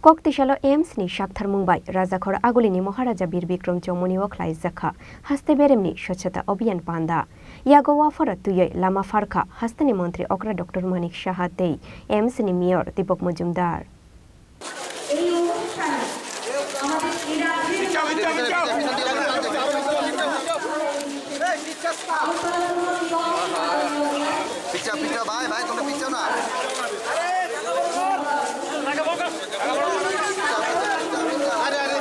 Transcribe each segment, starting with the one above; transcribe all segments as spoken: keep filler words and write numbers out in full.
Kok tisalo AIIMS ni sakthar mung bai Rajakhor Agulini Maharaja Bir Bikram Chomoni o khlai jakha haste beremni Swachhata Abhiyan panda. Yago waphara twiwi lama pharkha hasteni montri okra Doctor Manik Saha tei AIIMS ni mayor Deepak Majumdar. পিছাও, পিছাও ভাই, ভাই, তোমরা পিছাও না। আরে, আরে।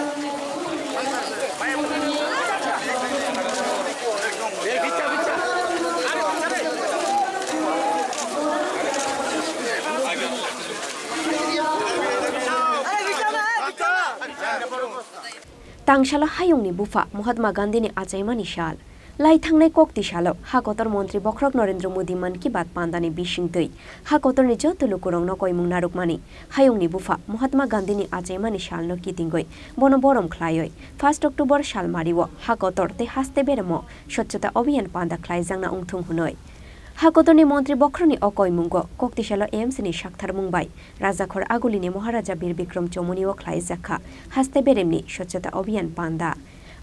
Tangsalo hayungni bupha Mahatma Gandhini achaimani sal. Lai thangnai kokti salo ha kotor montri bokhorok Narendra Modi Mann Ki Baat pandani bisingtwi ha kotorni joto lukurokno koimung narwkmani hayungni bupha Mahatma Gandhini achaimani salno kitingwi bono borom khlaiwi first October salmario ha kotor tei haste beremo Swachhata Abhiyan panda khlaijakna wngthung hwnwi ha kotorni montri bokhorokni o koimungo kokti salo AIIMS ni sakthar mung bai Rajakhor Agulini Maharaja Bir Bikram Chomoni o khlaijakha haste beremni Swachhata Abhiyan panda.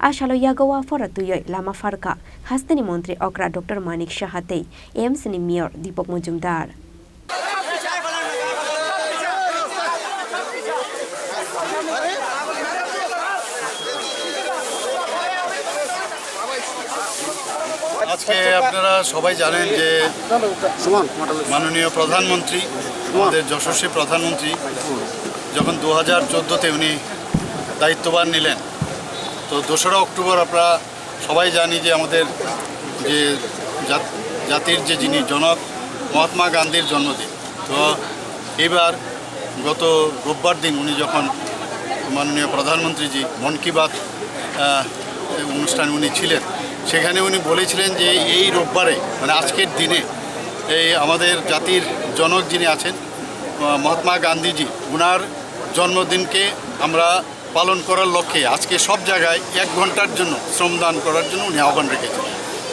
A salo yago waphara twiwi lama pharkha hasteni montri okra Doctor Manik Saha tei AIIMS ni mayor Deepak Majumdar. আজকে আপনারা সবাই জানেন যে মাননীয় প্রধানমন্ত্রী, আমাদের যশস্বী প্রধানমন্ত্রী যখন দু হাজার চোদ্দোতে উনি দায়িত্বভার নিলেন, তো দোসরা অক্টোবর আপনারা সবাই জানি যে আমাদের যে জাত-, জাতির যে যিনি জনক মহাত্মা গান্ধীর জন্মদিন। তো এইবার গত রোববার দিন উনি যখন মাননীয় প্রধানমন্ত্রীজি মন কি বাত, আহ, অনুষ্ঠানে উনি ছিলেন, সেখানে উনি বলেছিলেন যে এই রোববারে, মানে আজকের দিনে এই আমাদের জাতির জনক যিনি আছেন, আহ, মহাত্মা গান্ধীজি, ওনার জন্মদিনকে আমরা পালন করার লক্ষ্যে আজকে সব জায়গায় এক ঘন্টার জন্য শ্রমদান করার জন্য উনি আহ্বান রেখেছেন।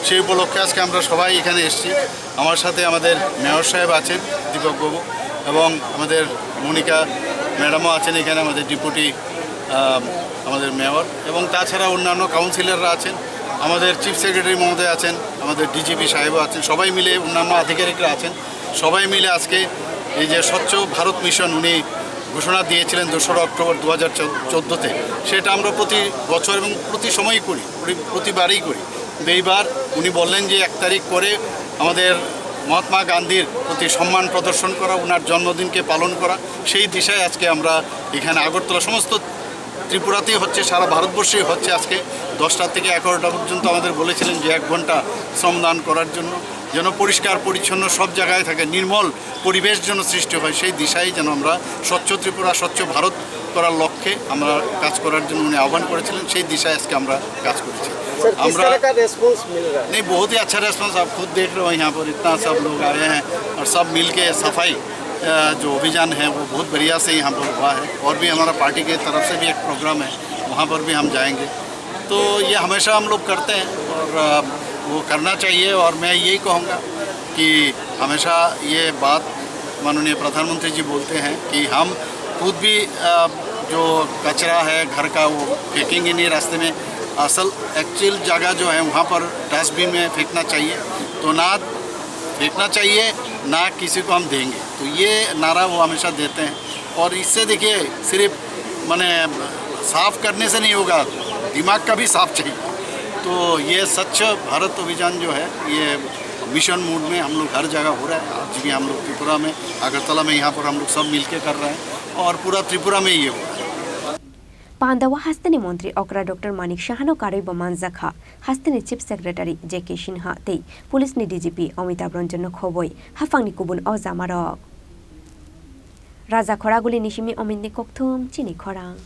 সেই উপলক্ষে আজকে আমরা সবাই এখানে এসেছি। আমার সাথে আমাদের মেয়র সাহেব আছেন, দীপক বাবু, এবং আমাদের মনিকা ম্যাডামও আছেন এখানে, আমাদের ডেপুটি, আহ, আমাদের মেয়র, এবং তাছাড়া অন্যান্য কাউন্সিলররা আছেন, আমাদের চিফ সেক্রেটারি মহোদয় আছেন, আমাদের ডিজিপি সাহেবও আছেন, সবাই মিলে, অন্যান্য আধিকারিকরা আছেন, সবাই মিলে আজকে এই যে স্বচ্ছ ভারত মিশন উনি ঘোষণা দিয়েছিলেন দোসরা অক্টোবর দু হাজার চোদ্দোতে, সেটা আমরা প্রতি বছর এবং প্রতি সময়ই করি, প্রতি, প্রতিবারই করি। কিন্তু এইবার উনি বললেন যে এক তারিখ করে আমাদের মহাত্মা গান্ধীর প্রতি সম্মান প্রদর্শন করা, ওনার জন্মদিনকে পালন করা, সেই দিশায় আজকে আমরা এখানে আগরতলা, সমস্ত ত্রিপুরাতেই হচ্ছে, সারা ভারতবর্ষেই হচ্ছে। আজকে দশটা থেকে এগারোটা পর্যন্ত আমাদের বলেছিলেন যে এক ঘন্টা শ্রমদান করার জন্য, যেন পরিষ্কার পরিচ্ছন্ন সব জায়গায় থাকে, নির্মল পরিবেশ যেন সৃষ্টি হয়, সেই দিশায় যেন আমরা স্বচ্ছ ত্রিপুরা, স্বচ্ছ ভারত করার লক্ষ্যে আমরা কাজ করার জন্য উনি আহ্বান করেছিলেন। সেই দিশায় আজকে আমরা কাজ করেছি। স্যার, কিস আমরা तरह का रेस्पॉन्स मिल रहा है? नहीं, बहुत ही अच्छा रेस्पॉन्स, आप खुद देख रहे हो, यहाँ पर इतना सब लोग आए हैं और सब मिलके सफाई, अ, जो अभियान है, वो बहुत बढ़िया से यहाँ पर हुआ है। और भी हमारा पार्टी की तरफ से भी एक प्रोग्राम है, वहाँ पर भी हम जाएंगे। तो ये हमेशा हम लोग करते हैं और, अ, वो करना चाहिए। और मैं यही कहूँगा कि हमेशा ये बात माननीय प्रधानमंत्री जी बोलते हैं कि हम खुद भी, अ, जो कचरा है घर का, वो फेंकेंगे नहीं रास्ते में। असल एक्चुअल जगह जो है, वहाँ पर डस्टबिन में फेंकना चाहिए, तो ना फेंकना चाहिए, ना किसी को हम देंगे। तो ये नारा वो हमेशा देते हैं। और इससे देखिए, सिर्फ माने साफ करने से नहीं होगा, दिमाग का भी साफ चाहिए। तो ये स्वच्छ भारत अभियान जो है, ये मिशन मोड में हम लोग हर जगह हो रहा है। आज भी हम लोग त्रिपुरा में, अगरतला में, यहाँ पर हम लोग सब मिलके कर रहे हैं और पूरा त्रिपुरा में ये हो रहा है। Pandao hasteni montri okra Doctor Manik Sahano karwi bo manjakha, hasteni Chief Secretary J K Sinha tei Police ni D G P Amitabh Ranjan no khoboi haphangni kubun o jamarok. Rajakhor Agulini simi Omitni kokthum chini khorang.